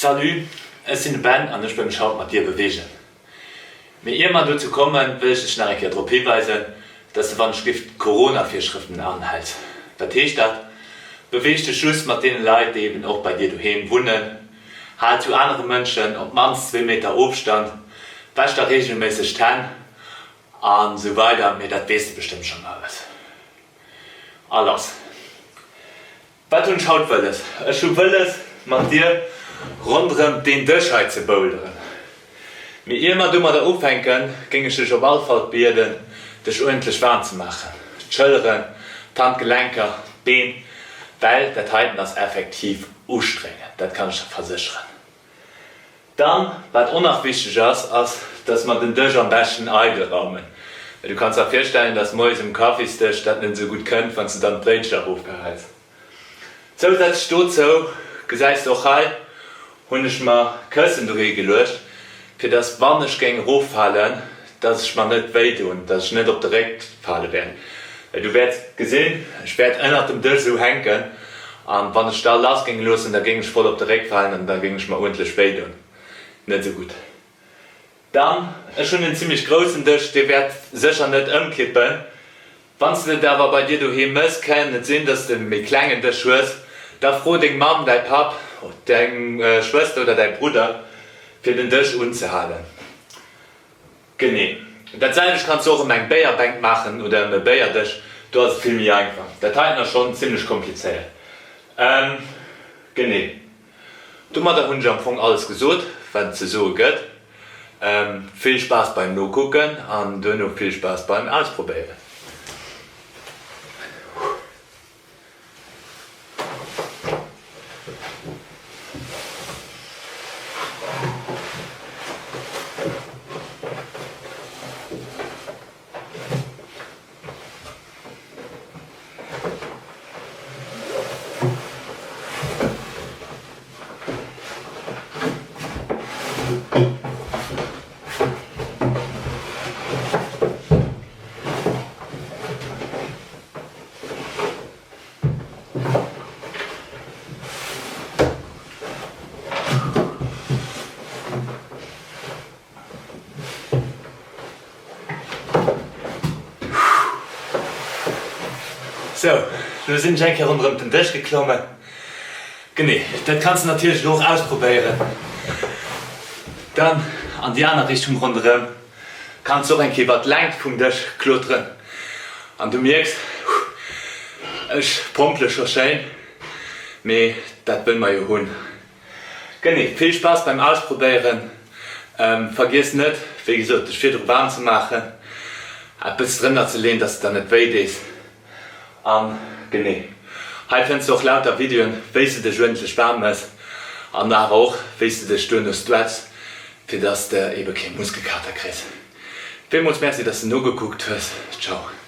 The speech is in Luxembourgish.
Salut, ech sinn de Ben an ech wëll mech haut mat dir beweegen. Mee ier mer dozou kommen, wëll ech dech nach eng Kéier drop hiweisen, dass de wann ech giff d'Corona-Virschrëften anhäls. Wat heescht dat? Beweeg dech just mat deene Leit, déi eben och bei dir doheem wunnen. Hal zu anere Mënschen op d'mannst zwee Meter Ofstand, wäsch der reegelméisseg d'Hänn an esou weider Mee dat weess de bestëmmt schonn alles. A lass! Wat hunn ech haut wëlles? Ech hu wëlles mat dir ronderëm deen Dësch hei ze boulderen. Mee ier mer domadder ufänken, géing ech dech op all Fall bieden, dech uerdentlech waarm ze maachen, d'Schëlleren, d'Handgelenker, d'Been, well dat heiten ass effektiv ustrengend, dat kann ech der versécheren. Dann, wat och nach wichteg ass, ass, dass mer den Dësch am beschten eidel raumen. Well du kanns der virstellen, dass moies um Kaffisdësch dat net esou gutt kënnt, wann s de dann d'Bréitcher erofgehäis. Zousätzlech dozou, gesäis de och hei, hunn ech mer Këssen dohi geluecht, fir dass wann ech géing eroffalen, dass ech mer net wéi doen, dass ech net op de Réck fale wäert. Well du wäerts gesinn, ech wäert ënnert dem Dësch esou hänken an wann ech da lass géing loossen, da géing ech voll op de Réck falen an da géing ech mer uerdentlech wéi doen. Net esou gutt. Dann, ech hunn en zimmlech groussen Dësch, dee wäert sécher net ëmkippen. Wann s de et awer bei dir doheem mëss, kann et sinn, dass s de e méi klengen Dësch hues. Da fro deng Mamm, däi Papp, deng Schwëster oder däi Brudder, fir den Dësch unzehalen. Genee. Dat selwecht kanns du och ëm eng Béierbänk maachen oder ëm e Béierdësch, do ass et vill méi einfach. Dat heiten ass schonn zimlech komplizéiert. Genee. Domadder hunn ech am Fong alles gesot, wat et ze soe gëtt. Vill Spaass beim Nokucken an duerno vill Spaass beim Ausprobéieren. Sou, lo sinn ech eng Kéier ronderëm den Dësch geklommen. Genee, dat kanns de natierlech elo och ausprobéieren. Dann an déi aner Richtung ronderëm. Kanns och eng Kéier iwwert d'Längt vum Dësch kloteren an du mierks, ech pompele scho schéin, mee dat wëll mer jo hunn. Genee, vill Spaass beim Ausprobéieren. Vergiess net, wéi gesot, dech virdru waarm ze maachen, eppes drënner ze leen, dass et der net wéi dees. An genee, hei fënns du och lauter Videoen, wéi s de dech uerdentlech waarm mëss an awer och wéi s de dech duerno stretchs, fir dass de ebe kee Muskelkater kriss. Villmools Merci, dass de nogekuckt hues. Ciao.